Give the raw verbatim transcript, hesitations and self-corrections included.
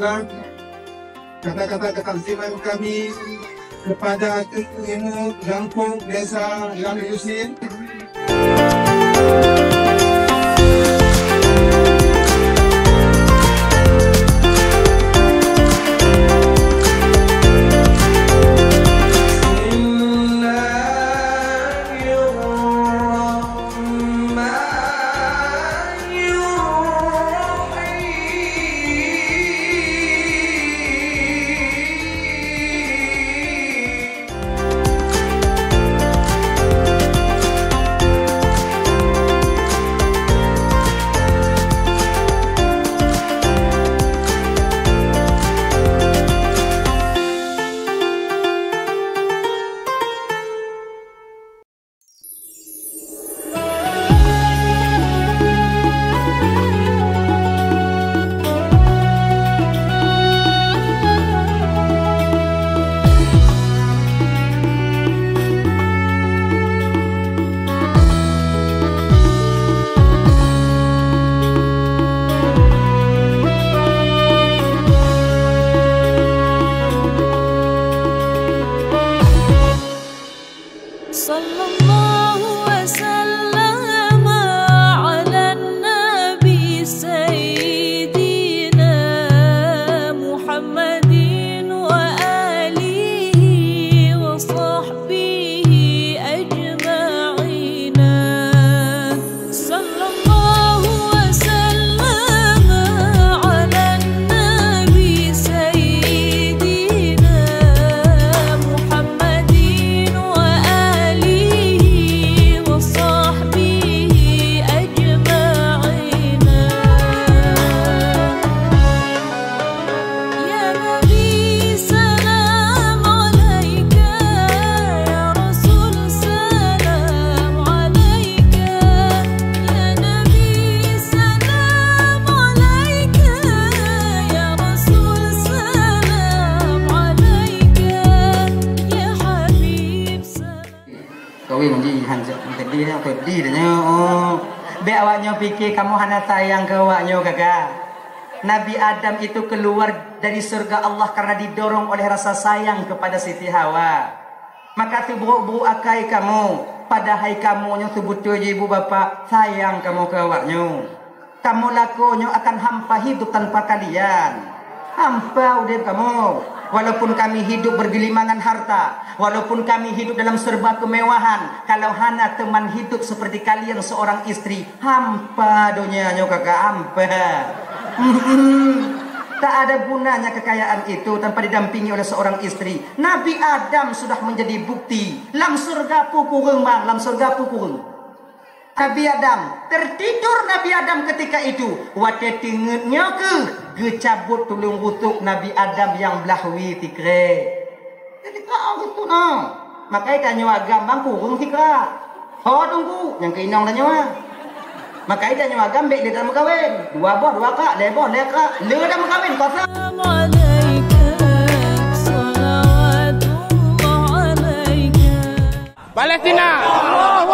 Kata-kata ketakziman kami kepada Teungku Imum Gampông Desa Lam Yusin. صلى الله وسلم على النبي سيدنا محمد وآله وصحبه أجمعين. صلى الله وسلم على النبي سيدنا محمد وآله وصحبه أجمعين. يا نبي سلام عليك، يا رسول سلام عليك، يا نبي سلام عليك، يا رسول سلام عليك، يا حبيب سلام. Kawin jih han pedih dah, pedih dah nyoe. Oh. Bèk awak nyoe pike kamoe hana sayang keu awak nyoe, Kaka. Nabi Adam itu keluar dari surga Allah karena didorong oleh rasa sayang kepada Siti Hawa. Maka teuburuk-buruk akai kamoe, padahai kamoe nyoe seubeutôi jih ibu bapak sayang kamoe keu awak nyoe. Kamoe lakoe nyoe akan hampa hidup tanpa kalian. Hampa udép kamoe. Walaupun kami hidup bergelimangan harta, walaupun kami hidup dalam serba kemewahan, kalau hana teman hidup seperti kalian seorang istri, hampa donya nyoe, Kaka, hampa. Mm-mm. Tak ada gunanya kekayaan itu tanpa didampingi oleh seorang istri. Nabi Adam sudah menjadi bukti. Lam surga peue kureueng, Bang, lam surga peue kureueng. Nabi Adam, tertidur Nabi Adam ketika itu. Watèe teungeut nyoe keuh geucabot tuleueng rusok Nabi Adam nyang blah wie sikrek. Jadi ka rusok na. Makai tanyoe agam bang kureueng sikrak. Ho teungku, nyang keu inong tanyoe. Makai tanyoe agam bèk lé tameukawen. Dua boh dua krak, lhèe boh lhèe krak. Lé tameukawen kosa. Assalamualaikum, salawatullah alaika. Palestina! Allahu